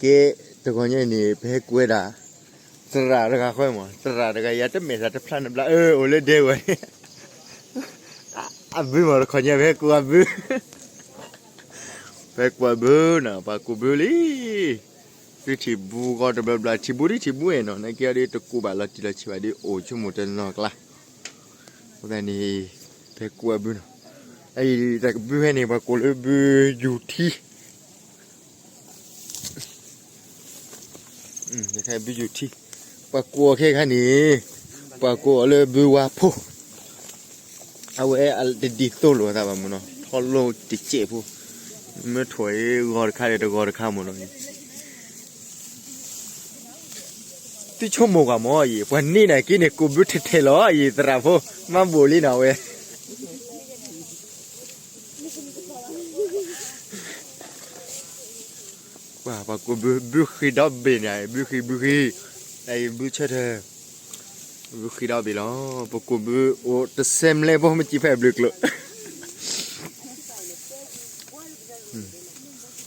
ကဲ, တဂီၤညါအံၤန့ၣ် ပဟဲကွၢ်ဒၣ် သရၣ်တဂၤဃီမး, သရၣ်တဂၤ ယၤတမဲာ်သးတဖျါနဘျါ အၢ အိၣ်လၢဒဲဝဲ, အဘုမး တခီညါ ပဟဲကွၢ်ဘု, ပဟဲကွၢ်ဘုနီၤ, ပှၤကူးဘုလံ, သုထံၣ်ဘုဂီၤတဘျီဘျီ ထံၣ်ဘုဒ်ထံၣ်ဘုအဲၣ်နီၤ, နာ်က့အီၤဒ်တကူးဘၣ် လီၤတံၢ်လီၤဆဲးဘၣ်ဒ် အိၣ်ဆိကမိၣ်တနီၤကျါ, အဃိသတးန့ၣ် ပဟဲကွၢ်ဘုနီၤ, အအံၤ တၢ်ကဘုဟဲန့ၣ် ပှၤကူးလၢဘုယူၤထံ ဘုယူၤထံ, ပှၤကူးအီၤခဲခါန့ၣ်, ပှၤကူးအီၤလၢဘုဝါဖိ, အဝဲအတဒ်သိးလိာ်အသးဘၣ်မ့ၢ်နီၤ, ထီၣ်လိာ်တစဲးဖိ, မ့ၢ်ထိၣ်အံၤဂီၤတခါဒီးတဂီၤတခါမ့ၢ်နီၤ, သုဆိကမိၣ်ကွၢ်မ့ၢ်အံၤ ပှၤန့ၢ်နာ်က့န့ၣ် ကူးဘုထဲထဲလီၤအံၤ သရၣ်ဖိ, မၤဘိၣ်လံနီၤဝဲ ပှၤကူးဘု ဘုဃံဒီဘ့ၣ်န့ၣ် ဘုဃံ ဘုဃံ, ဘုဆၢထၢၣ်, ဘုဃံဒီဘ့ၣ်လီၤ, ပကူးဘုအိၣ်တစဲးမလဲၣ်ဖိ မ့ၢ်စံးဖဲအဘျုးကျိၤ,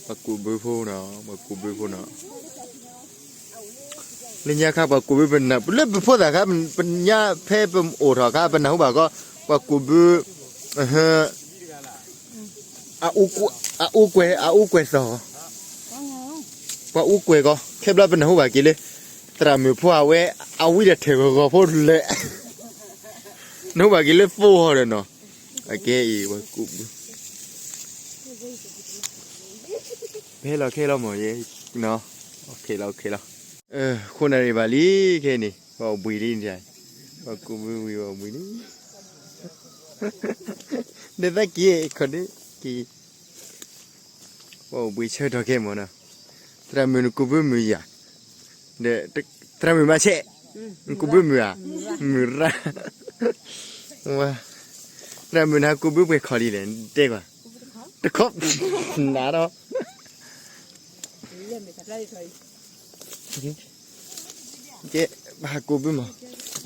ပကူးဘုဖိနီၤ, ပကူးဘုဖိနီၤ, လၢညါခါပှၤကူးဘုပနၢ် လၢပဖိသၣ်ခါ ပညါဖဲပအိၣ်ထီၣ်ခါ ပနၢ်ဟူဘၣ်ကီ ပှၤကူးဘု အအူကွဲၤ အအူကွဲၤသီၣ်, ပှၤအူကွဲၤကီ ခဲဘျီပနၢ်ဟူဘၣ်က့ၤလၢ သရၣ်မုၣ်ဖိအဝဲ အဝံဒီးထဲးဂီၤဂီၤဖိလဲၣ်, နၢ်ဟူဘၣ်က့ၤလၢ phone ဟီဒီးနီၤ, အကဲအံၤ ပှၤကူးဘု ဖဲလီၤခဲလီၤမ့ၢ်ယဲ, ခဲလီၤခဲလီၤ, ဃိနၣ်ရံၣ်ဘၣ်လံ ခဲအံၤန့ၣ် ပှၤအိၣ်ဘှံးလံ, ပှၤကူးဘုဝံၤ ပှၤအိၣ်ဘှံးလံ, ဒီးသးက့ၤ ခီၣ်ဒ့က့ၤ ပှၤအိၣ်ဘှံးဆၢထီၣ်ခဲမ့ၢ်နီၤ, သရၣ်မုၣ်နကူးဘုမုာ်ယၤ, ဒီး သရၣ်မုၣ်မၤဆဲး, နကူးဘုမုာ်ဧါ, မုာ်ရၣ်, ဝါ, သရၣ်မုၣ်နကူးဘုပှဲၤခီလံလဲၣ် တဲကွၢ်, တခီ, နၤဒီး ကဲ, ပဟးကူးဘုမး,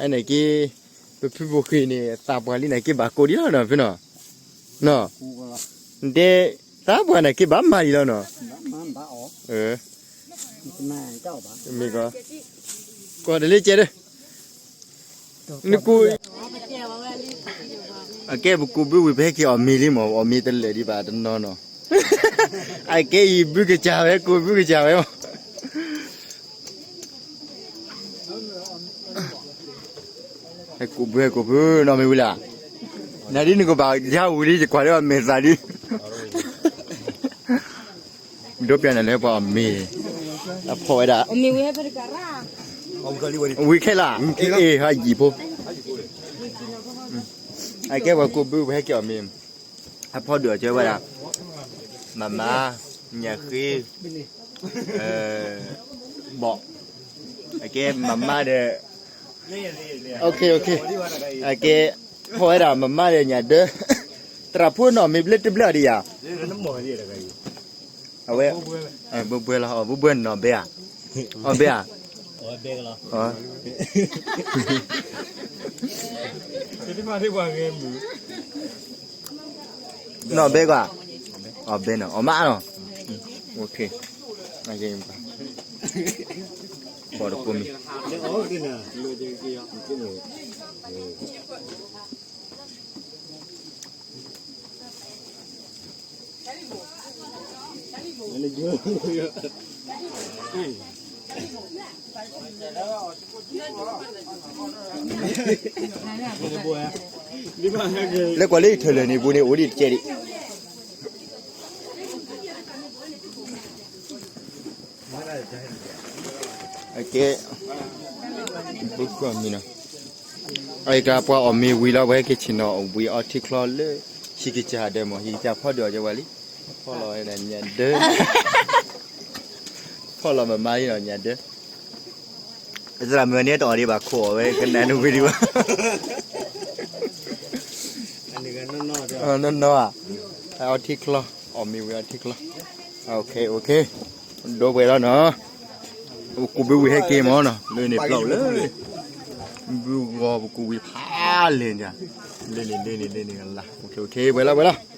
အန့ၣ်က့, ပဖုဘိဃ့န့ၣ် သးပှၢ်လံန့ၣ်က့ ဘၣ်ကိးဒံးလီၤနီၤ ဖဲနီၤ, နီၤ, တဲ, သးပှၢ်န့ၣ်က့ ဘၣ်မၤလံလီၤနီၤ, မ့ၢ်ကီ, ကွၢ်တလၢကဲဒီး နကူး, အကဲပကူးဘုဝံၤ ပဟဲက့ၤအီၣ်မ့ၤလံမး, အီၣ်မ့ၤတလၢာ်ဒံးဘၣ်တနီၤနီၤ, အကဲအံၤဘုကစၢ်ဝဲ ကူးဘုကစၢ်ဝဲမး, ဟဲကူးဘု ဟဲကူးဘု နီၢ်မ့ၢ်ဝံၤလၢ်, နၤဒ်နကဘၣ်ယါဝံၤလံ ယကွၢ်လၢအမဲာ်သးဒ် ဒိပျၢ်နၤလၢပှၤအီၣ်မ့ၤ, အဖီၣ်ဝဲဒၣ်, ဝံၤခဲလၢာ်, အ့ၣ် ဟးယံာ်ဖိ, အကဲပှၤကူးဘု ပဟဲက့ၤအီၣ်မ့ၤ, အဖီၣ်ဒုးအီၤကဲဝဲဒၣ်, မၤမါ, ညၣ်ဃ့, ဘီၣ်, အကဲမၤမါဒီး, အကဲ, ဖီၣ်ဝဲဒၣ်မၤမါဒီးညၣ်ဒၢ, သရၣ်ဖိနီၢ်မ့ၢ်ဘျၢတဘျၢအီၤဒံးယၤ အဝဲ, ဘှဲဘှဲလီၤ ဘှဲဘှဲနီၢ်ဘဲဧါ, အီၣ်ဘဲဧါ, နီၢ်ဘဲကွၢ်, အီၣ်ဘဲနီၤ အီၣ်မးနီၤ, ပှၤတကိးမံၤ လဲၤကွၢ်လၢယထၢၣ်လၢာ်န့ၣ် ပူၤန့ၣ် အိၣ်ဒံးတကဲးဒံး, အကဲ, ဘုကွၢ်မံၤနီၤ, အကဲပှၤအီၣ်မ့ၤဝံၤလီၤ ပှၤဟဲက့ၤဆ့ၣ်နီၤ အီၣ်ဝံၤအီထံချီလၢ ဟံၣ်ကစၢ်ဒၢးမး ဟံၣ်ကစၢ်ဖီဒုးအီၤကဲဝဲလံ, ဖီၣ်လီၤဝဲဒၣ်ညၣ်ဒၢး ဖီၣ်လီၤမၤမါလံနီၤ ညၣ်ဒၢး, သရၣ်မုၣ်န့ၣ်တအီၣ်ဒံးဘၣ်ခိၣ်အီၣ်ဝဲ ကနၣ်နဝံၤဒံးဘၣ်, နီၢ်နီၢ်ဧါ, အီထံချီ, အီၣ်မ့ၤဝံၤအီထံချီ, ဒိပှဲၤလီၤနီၤ, ကူးဘုဝံၤဟဲက့ၤမးနီၤ လၢန့ၣ်ပျီလၢ ဘုဂီၤပကူးဝံၤဖးလဲၣ်န့ၣ်, လၢန့ၣ်လၢန့ၣ်လၢန့ၣ်လၢ, ပှဲၤလီၤပှဲၤလီၤ